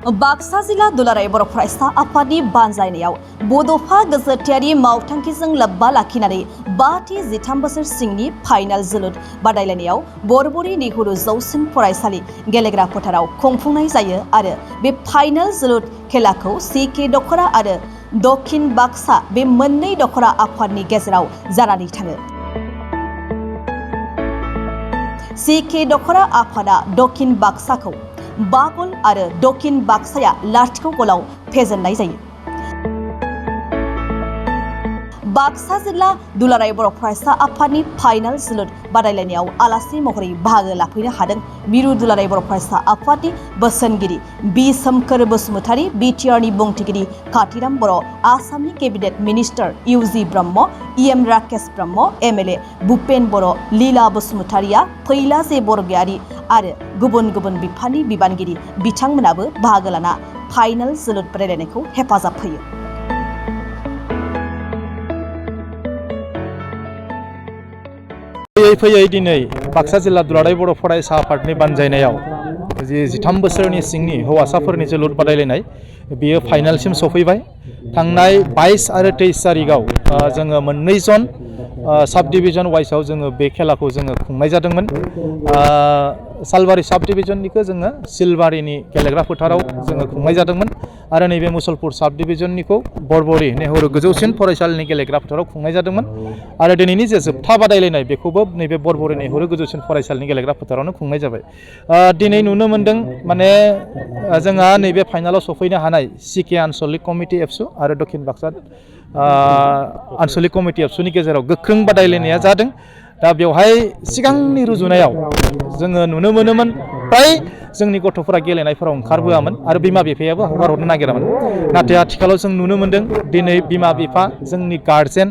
बाक्सा जिला दुलाराय बर' फरायसा आफादनि बानजायनायाव बड'फा गोजोरथियारि मावथांखिजों लोब्बा लाखिनानै 5-13 बोसोर सिंनि फाइनाल जोलुर बादायलायनायाव बरबरि नेहुरु जौसिन फरायसालि गेलेग्रा फोथाराव खुंफुंनाय जायो आरो बे फाइनाल जोलुर खेलाखौ सीके दख'रा आरो दक्षिण बाक्सा बे मोननै दख'रा आफादनि गेजेराव जानानै थाङो। सीके दख'रा आफादा दक्षिण बाक्साखौ 5 गल आरो दक्षिण बाक्साया 0 गलाव फेजेननाय जायो। बाक्सा जिल्ला दुलाराय बर' फरायसा आफादनि फाइनाल जोलुर बादायलायनायाव आलासि महरै बाहागो लाफैनो हादों मिरु दुलाराय बर' फरायसा आफादनि बोसोनगिरि बि सोमखोर बसुमतारी, बिटिआरनि बुंथिगिरि कातिराम बर', आसामनि केबिनेट मिनिस्टार इउजि ब्रह्म, इएम राकेश ब्रह्म, एमएलए भुपेन बर', लीला बसुमतारिया, फैलाजे बरगयारी आरो गुबुन गुबुन बिफाननि बिबानगिरि बिथांमोनाबो बाहागो लाना फाइनाल जोलुर बादायलायनायखौ हेफाजाब होयो। फैयै दिनै बाक्सा जिल्ला दुलाराय बर' फरायसा आफादनि बानजायनायाव 13 बोसोरनि सिंनि हौवासाफोरनि जोलुर बादायलायनाय बेयो फाइनालसिम सफैबाय। थांनाय 22 आरो 23 तारिखआव जोङो मोननै जन साब डिभिजन वाइसआव जोङो बे खेलाखौ जोङो खुंनाय जादोंमोन। सालबारि साब डिभिजननिखौ जोङो सिलबारिनि गेलेग्रा फोथाराव जोङो खुंनाय जादोंमोन आरो नैबे मुसलपुर साब डिभिजननिखौ बरबरि नेहुरु गोजौसिन फरायसालिनि गेलेग्रा फोथाराव खुंनाय जादोंमन आरो दिनैनि जे जोबथा बादायलायनाय बेखौबो नैबे बरबरि नेहुरु गोजौसिन फरायसालिनि गेलेग्रा फोथारावनो खुंनाय जाबाय। दिनै नुनो मोनदों माने जोंहा नैबे फाइनालाव सफैनो हानाय सीके आनसलिक कमिटि एबसु आरो दक्षिण बाक्सा आनसलिक कमिटि एबसुनि गेजेराव गोख्रों बादायलायनाया जादों। दा बेवहाय सिगांनि रुजुनायाव जोङो नुनो मोनोमोन फ्राय जोंनि गथ'फोरा गेलेनायफोराव ओंखारबोआमोन आरो बिमा बिफायाबो हगारहरनो नागिरामोन। नाथाय आथिखालाव जों नुनो मोनदों दिनै बिमा बिफा, जोंनि गार्जेन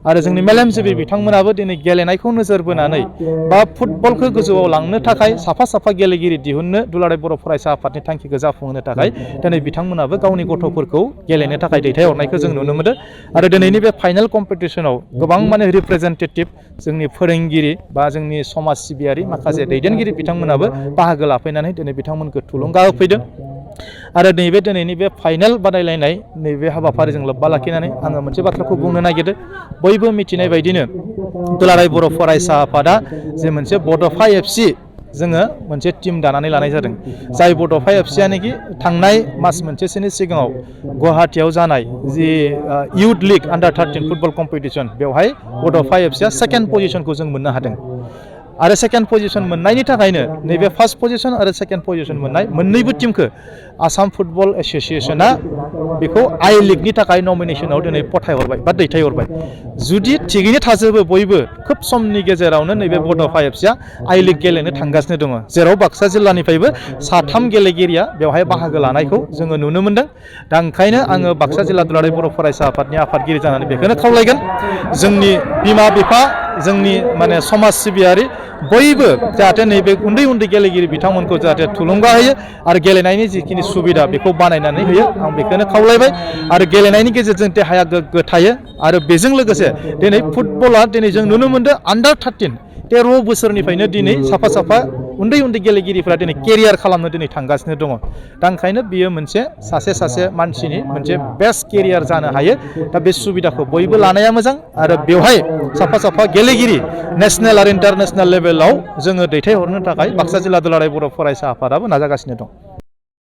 आरो जोंनि मेलेमजिबि बिथांमोनाबो दिनै गेलेनायखौ नोजोर बोनानै बा फुटबलखौ गोजौआव लांनो थाखाय साफा गेलेगिरि दिहुननो दुलाराय बर' फरायसा आफादनि थांखिखौ जाफुंहोनो थाखाय दिनै बिथांमोनाबो गावनि गथ'फोरखौ गेलेनो थाखाय दैथायहरनायखौ जों नुनो मोनदों आरो दिनैनि बे फाइनाल कम्पिटिसनाव गोबां माने रिप्रेजेन्टेटिभ जोंनि फोरोंगिरि बा जोंनि समाज सिबियारि माखासे दैदेनगिरि बिथांमोनाबो बाहागो लाफैनानै दिनै बिथांमोनखौ थुलुंगा होफैदों आरो नैबे दिनैनि बे फाइनाल बादायलायनाय नैबे हाबाफारिजों लोब्बा लाखिनानै आङो मोनसे बाथ्राखौ बुंनो नागिरदों। बयबो मिथिनाय बायदिनो दुलाराय बर' फरायसा आफादा जे मोनसे बड'फा एफसि जोङो मोनसे टिम दानानै लानाय जादों। जाय बड'फा एफसियानोखि थांनाय मास मोनसेसोनि सिगाङाव गुवाहाटियाव जानाय जि इउथ लिग आन्डार 13 फुटबल कम्पिटिसन बेवहाय बड'फा एफसिया सेकेन्ड पजिशनखौ जों मोननो हादों आरो सेकेन्ड पजिशन मोननायनि थाखायनो नैबे फार्स्ट पजिशन आरो सेकेन्ड पजिशन मोननाय मोननैबो टीमखौ आसाम फुटबल एस'सिएशना बेखौ आई लिगनि थाखाय नमिनेशनाव दिनै पठायहरबाय बा दैथायहरबाय। जुदि थिगैनो थाजोबो बयबो खोब समनि गेजेरावनो नैबे बड'फा एफसिया आई लिग गेलेनो थांगासिनो दङ, जेराव बाक्सा जिल्लानिफ्रायबो 3 गेलेगिरिया बेवहाय बाहागो लानायखौ जोङो नुनो मोनदों। दा ओंखायनो आङो बाक्सा जिल्ला दुलाराय बर' फरायसा आफादनि आफादगिरि जानानै बेखौनो खावलायगोन जोंनि बिमा बिफा, जोंनि माने समाज सिबियारि बयबो जाहाथे नैबे उन्दै गेलेगिरि बिथांमोनखौ जाहाथे थुलुंगा होयो आरो गेलेनायनि जिखिनि सुबिदा बेखौ बानायनानै होयो। आं बेखौनो खावलायबाय आरो गेलेनायनि गेजेरजों देहाया गोग्गो थायो आरो बेजों लोगोसे दिनै फुटबला दिनै जों नुनो मोनदों आन्डार 13 बोसोरनिफ्रायनो दिनै साफा उन्दै गेलेगिरिफ्रा दिनै केरियार खालामनो दिनै थांगासिनो दङ। दा ओंखायनो बियो मोनसे सासे मानसिनि मोनसे बेस्ट केरियार जानो हायो। दा बे सुबिदाखौ बयबो लानाया मोजां आरो बेवहाय साफा गेलेगिरि नेसनेल आरो इन्टारनेसनेल लेभेलाव जोङो दैथायहरनो थाखाय बाक्सा जिल्ला दुलाराय बर' फरायसा आफादाबो नाजागासिनो दं।